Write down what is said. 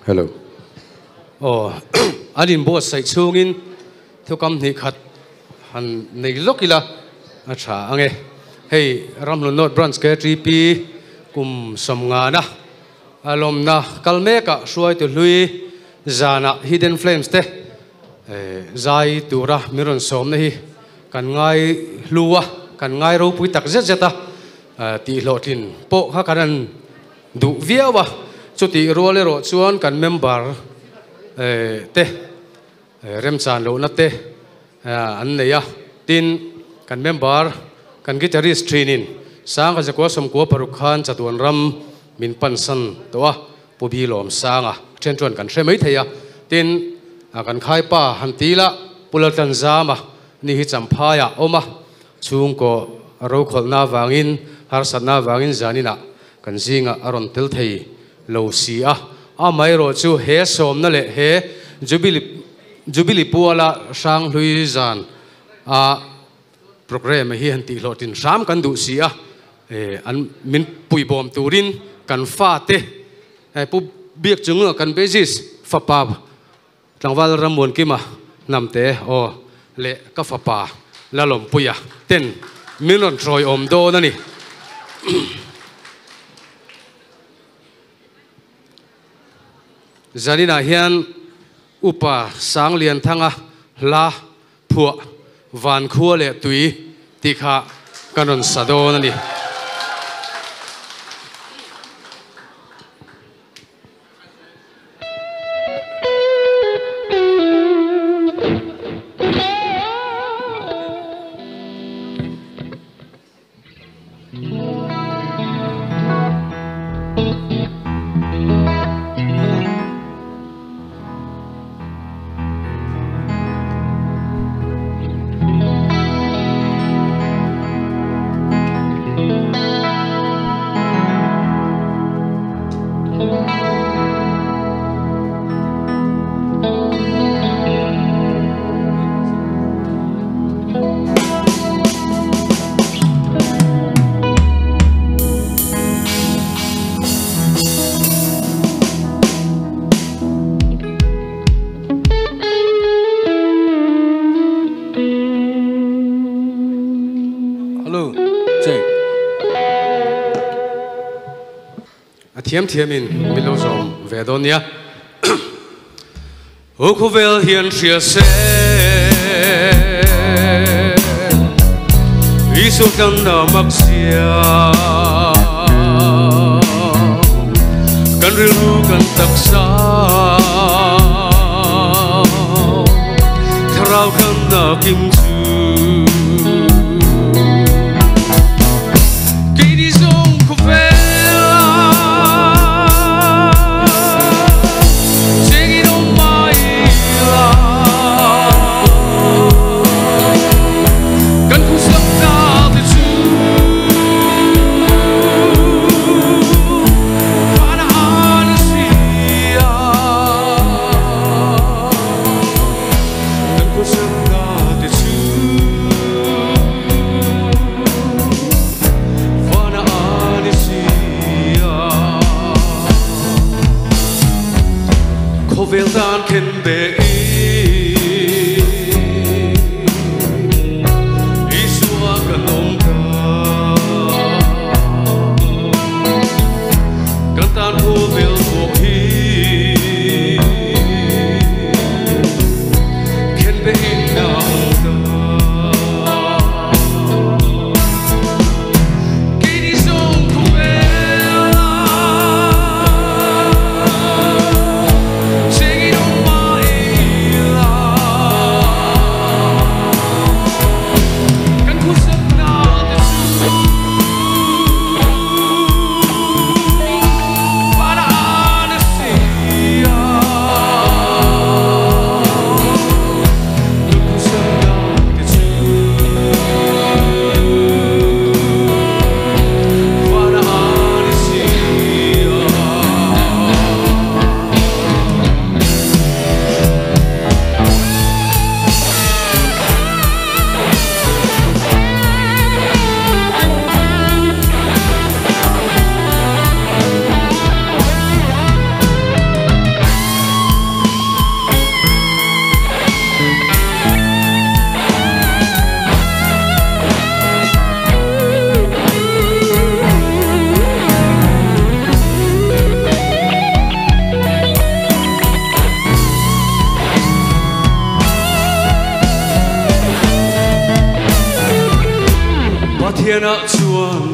Hello. Aw, an inbuatsaih chhungin thukam hnih khat han nei lawk ila a tha ang e. Hei Ramhlun North Branch KTP kum sawmngana a lawmna kal mekah hruaitu hlui zanah Hidden Flames te zai tura min rawn sawmna hi kan ngai hlu a, kan ngai ropui tak zet zet a, tihhlawhtlin pawh kha kan han duh viau a, chutih rual erawh chuan kan member te remchan lohna te an nei a, tin kan member kan guitarist thinin Sangha Zakua Sawmkua paruk khan chatuan ram min pansan tawh a, Pu Bilawm Sanga then chuan kan hre mai thei a, tin kan khaipa han ti la Pu Laltlanzama ni hi Champhaiah awm a, Chhungkaw rokhawlhna avangin, harsatna avangin zaninah kan zingah a rawn tel thei lo si a. Amaherawh chu he sawmna leh he Jubilee Jubilee puala Hranghlui zan a programme hi han tihhlawhtlin hram kan duh si a, an min puibawm turin kan fate Pu Biakchunga kan basis fapa Tlangval Rammuankima Hnamte aw leh ka fapa Lalawmpuia ten min rawn hrawi awm dawn a ni. Zaninah hian Upa Sanglianthanga hla phuah Van Khua leh Tui tih kha kan rawn sa dawn a ni. Hello, check. A thiam thiamin min lo zawm ve dawn nia. Aw khawvel hian hria se Isua tlang na mak sia Kan rilru kan taksa Thlarau kan na kim chu Keini zawng khawvel chengin awm mai ila Kan khusak ta te chu Van a an si a Kan khusak ta te chu Van a an si a Khawvel tan khen be Isua kan awm ta Kan tan khawvel pawh hi Khen be in a awm ta Keini zawng khawvel a chengin awm mai ila. Pathianah chuan.